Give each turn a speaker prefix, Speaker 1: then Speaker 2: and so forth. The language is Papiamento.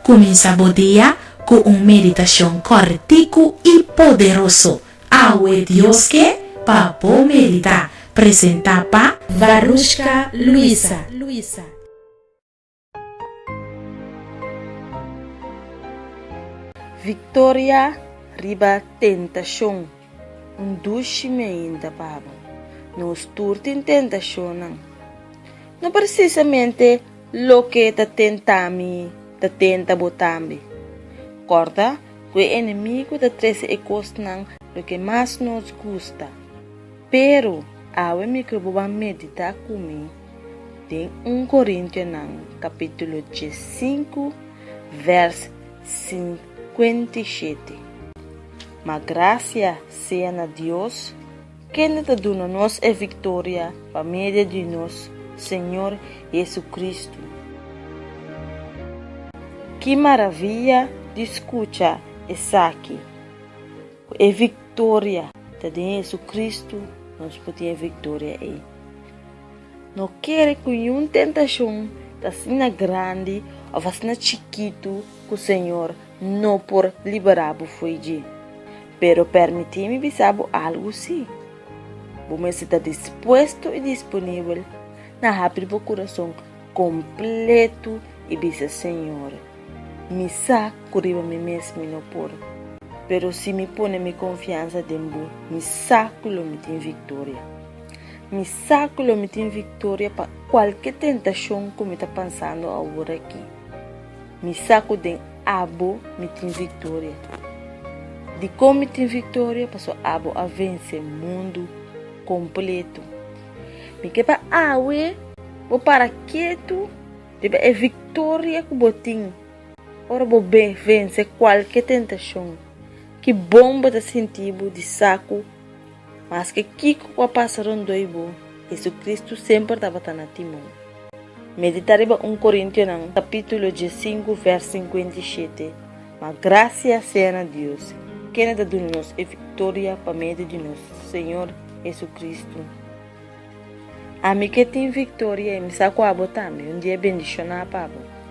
Speaker 1: Kuminsá bo dia ku un meditashon kòrtiku i poderoso. Awe Dios ke pa bo meditá. Presentá pa Varushka Luisa.
Speaker 2: Viktoria riba tentashon. Un dushi meinta pa bo. Nos tur tin tentashonnan. No presisamente Loke ta tenta mi ta tenta bo tambe. Kòrda ku e enemigu ta trese e kosnan loke mas nos gusta. Pero, awe mi ke bo ban meditá ku mi den un Korintionan kapítulo diesinku vèrs 57. Ma grasia sea na Dios, Kende ta duna nos e viktoria pa medio di nos Señor JesuCristo. Ki maravia di skucha esaki! Ku e viktoria ta den JesuCristo nos por tin e viktoria ei. No kere ku niun tentashon ta asina grandi òf asina chikitu ku Señor no por liberá bo fo'i dje. Pero permití mi bisa bo algu sí. Bo mester ta dispuesto i disponibel na habri bo kurason kompletu i bisa Señor, Mi sa ku riba mi mes mi no por, pero si mi pone mi konfiansa den bo, mi sa ku lo mi tin viktoria. Mi sa ku lo mi tin viktoria pa kualke tentashon ku mi ta pansando awor aki. Mi sa ku den abo mi tin viktoria. Dikon mi tin viktoria? Pasobra abo a vense mundu kompletu. Mi ke pa awe bo para ketu riba e viktoria ku bo tin ora bo vense kualke tentashon. Ki bon bo ta sinti bo di sa ku maske kiko ku a pasa rondoi bo, Hesu-Kristu semper tabata na timon. Meditá riba un Korintionan kapítulo diesinku vèrs 57, Ma grasia sea na Dios, kende ta duna nos e viktoria pa medio di nos Señor Hesu-Kristu. Ami ke tin viktoria i mi sa ku abo tambe. Un dia bendishoná pa bo.